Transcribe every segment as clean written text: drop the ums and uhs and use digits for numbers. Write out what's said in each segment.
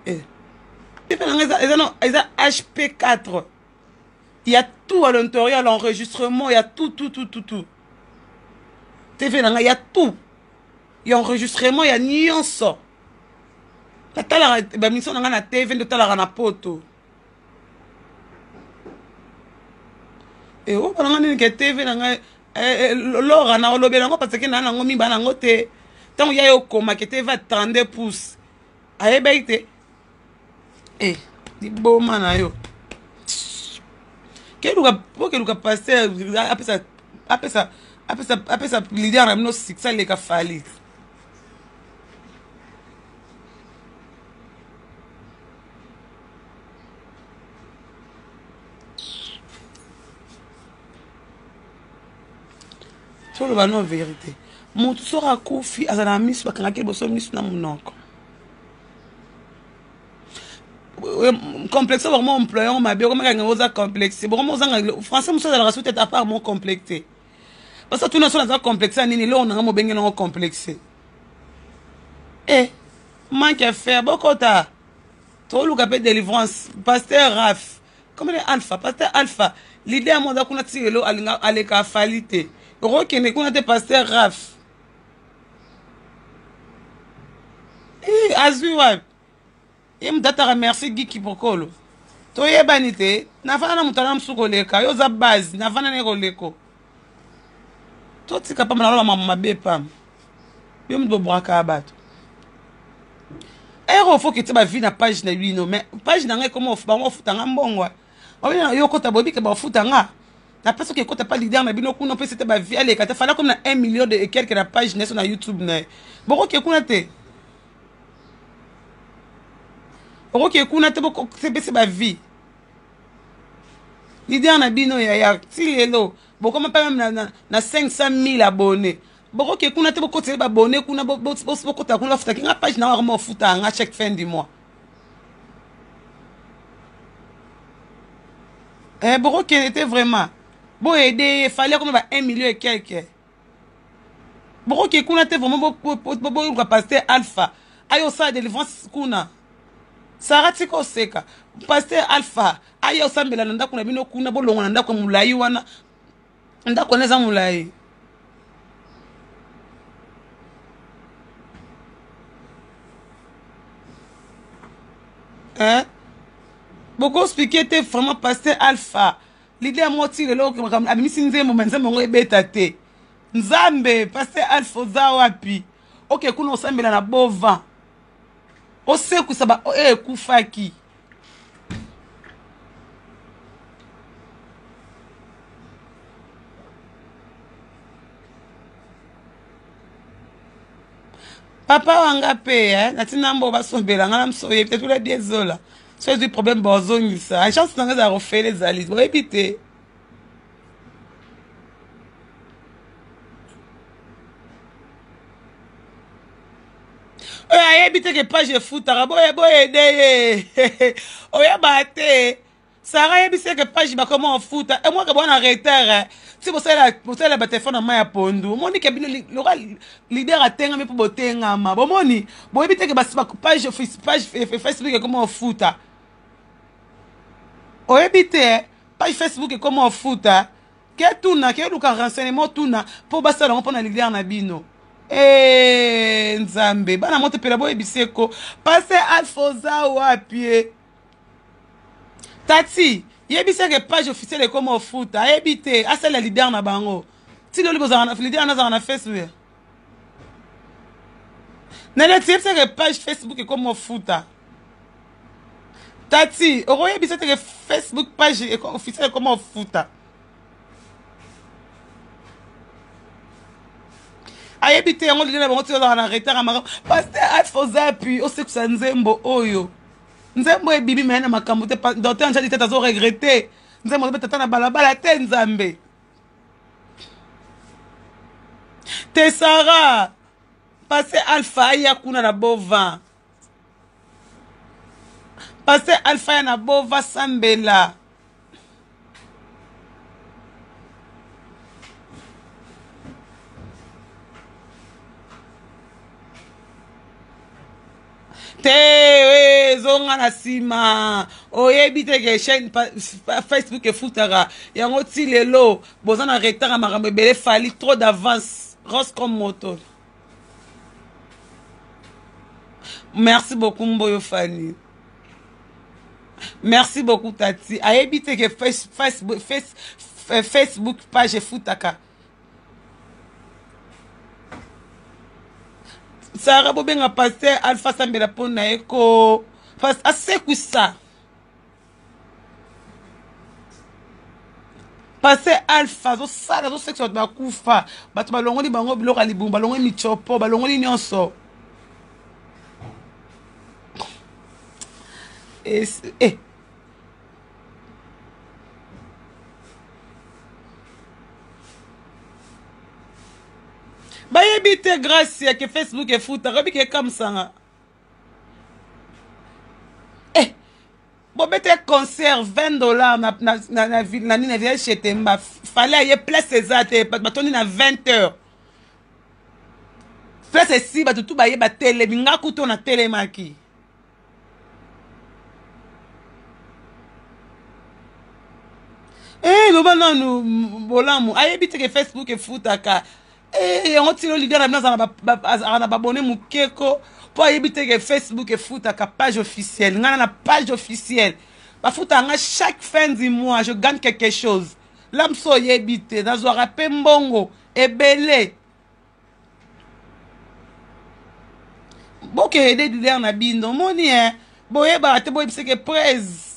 Eh. TV na ngai eza no eza HP4. Il y a tout à l'intérieur, l'enregistrement, il y a tout tout tout tout tout. TV na ngai, il y a tout. Il y a enregistrement, il y a nyonso. Natalaka ba mission na ngai na TV nde otalaka na poto. Eh, oyo na ngai nini ke TV na ngai eh, eh, lora na olobela yango parce que na nango miba nango te. Ntango ya yo okoma ke TV 32 pouces. Ayebaki te. Eh, liboma na yo. Keluka bokeluka pasteur apesa apesa apesa apesa leader na bino succès aleka Fally. Toloba no verite. Moto soki akufi azala na miso bakangaki liboso miso na monoko. Complexe vraiment employant mabe okomaka ngango oza complexe bokoma ozanga français mosusu azalaka su tete à part mon complexe parce que tuna so naza complexe ya nini eloko nanga mobenge nango complexe e manque à faire bokota toluka mpe délivrance pasteur raf comme alpha pasteur alpha leader mo aza kuna ti lelo aleka afali te okokende kuna te pasteur raf eh, azwi wapi ye moto ataka merci giki pokolo toyebani te nafanda na moto ana mosusu koleka yo oza base nafanda naye koleko totika pamba naloba mama mabe pamba yo moto bobwakaka bato ero fo kete bavi na page na bino mais page na ngai ekoma bango bafuta nga mbongo yo okota boyebi ke bafuta nga napesi oke ekota pa leader na bino kuna opesi te bavi aleka te fala komi na 1 million de quelque na page na ye so na youtube na ye bokoke kuna te okoke kuna te bokopesi bavi leader na bino yaya ti lelo bokoma mpe meme na, na, na 500 000 abonné bokoke kuna te bokotela babonné kuna bokota kuna bafutaki nga page na nga akoma ofuta nga chaque fin du mois eh, bokokende te vraiment boyede ye fali akoma ba 1 million et quelque bokoke kuna te vraiment boyoka pasteur alpha ayo osala délivrance kuna sara tika oseka pasteur alpha aye osambela na ndako na bino kuna bolongwa na ndako ya molai wana ndako wana eza molai hein bokoexplike te vraiment pasteur alpha leader moko ti lelo abimisi nzembo ma nzembo yango ebeta te nzambe pasteur alpha oza wapi oke kuna osambela na bova osekwisa ba oyo ekufaki papa wanga mpe eh, natina mbo basombela nga na moso oyebi te tula diezola so ezwi problème bozongisa chance nanga ezala kofele ezali boyebi te oyo ayebi te ke page efutaka boye boyede ye oyeba te sara ayebisi eke page bakoma ofuta emwaka bwana retard eh. ti bosalela batelefone na mai ya pondu omoni ke bino loka leader atengami mpo botengama bomoni boyebi te ke page facebook ekoma ofuta oyebi te eh. page facebook ekoma ofuta Ke tuna, ke luka renseignement tuna po basala yango pona leader na bino. Eh Nzambe, bana moto pela boyebise ko. Pasteur Alpha oza wapi eh? Tati, yebisa ke page officielle ekoma ofuta, ayebi te, asala leader na bango. Ti loli bozala na leader na azala na Facebook. Nene ti yebisa ke page Facebook ekoma ofuta. Tati, okoyebisa te ke Facebook page officielle ekoma ofuta. Ayebi te yango lile na bango ti ozalaka na retard ya makambo. Pasteur Alpha oza pi osekisa nzembo oyo. Nzembo ebimi me na makambo te. Docteur Njadi Tete azo regretter. Nzembo azobeta ata na balabala te Nzambe. Te Sarah, Pasteur Alpha aya kuna na Bova. Pasteur Alpha ya na Bova sambela. Te eh, zonga. Ozonga na nsima, oyebi te ke chaîne Facebook efutaka yango ti lelo. Boza na retard ya makambo ebele. Fally trop d'avance, rose comme moto. Merci beaucoup Mboyo Fani, merci beaucoup Tati. Ayebi te ke Facebook page efutaka. Sara, bobenga pasteur Alpha, sambela mpo na ye ko asekwisa pasteur Alpha. Azosala, azosekisa bato bakufa, bato balongoli bango biloko ya libumu, balongoli michopo, balongoli nyonso. Eh. Bayebi te grâce ya ke Facebook efutaka. Oyebi ke ekamusanga. Eh, bobete concert 20 $ na nini, na village Chetemba. Fally aye, place eza te, bato batondi na 20 heures. Place esi bato tu baye, batelemi. Nga kutu natelemaki. Eh, loba nanu bolamu. Ayebi te ke Facebook efutaka. Eh, yango tino leader na bino azala na babone mokeko mpo ayebi te ke Facebook efutaka. Page officielle, ngai na page officielle bafutaka nga chaque fin du mois, je gagne quelque chose. La mosu oyebi te, nazwaka mpe mbongo ebele. Bokende leader na bino, omoni e boyebaka te. Boyebiseke prese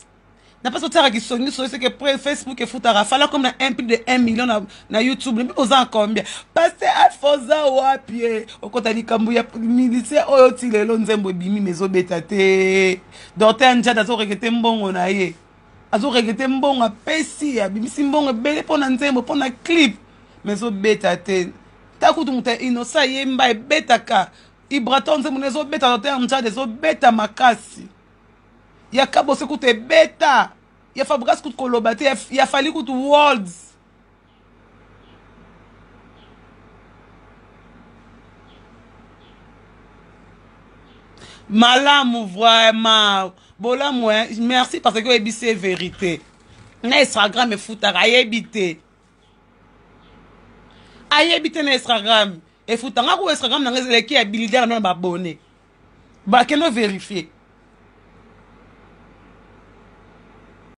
na mpasi otiaka kisongiso seke Facebook efutaka. Fally comme na 1 plus de 1 million na YouTube. Mpe boza na combien? Pasteur Alpha, oza wapi? E okota likambo ya militaire oyo ti lelo nzembo ebimi ma ezobeta te. Docteur Njad azoregretter mbongo na ye, azoregretter mbongo apesi, abimisi mbongo ebele mpo na nzembo, mpo na clip, ma ezobeta te. Ta kutu moto ya Innocent ayemba, ebetaka. Ibraton, nzembo na ezobeta. Docteur Njad ezobeta makasi. Ya Kabose kutu ebeta, ya Fabregas kutu koloba te, ya Fally kutu worlds. Malamu vraiment, bolamu hein? Merci parce que oyebi se vérité. Na Instagram efutaka, ayebi te, ayebi te. Na Instagram efutanga ko Instagram nanga eleki ya leader na babone, bakende vérifier.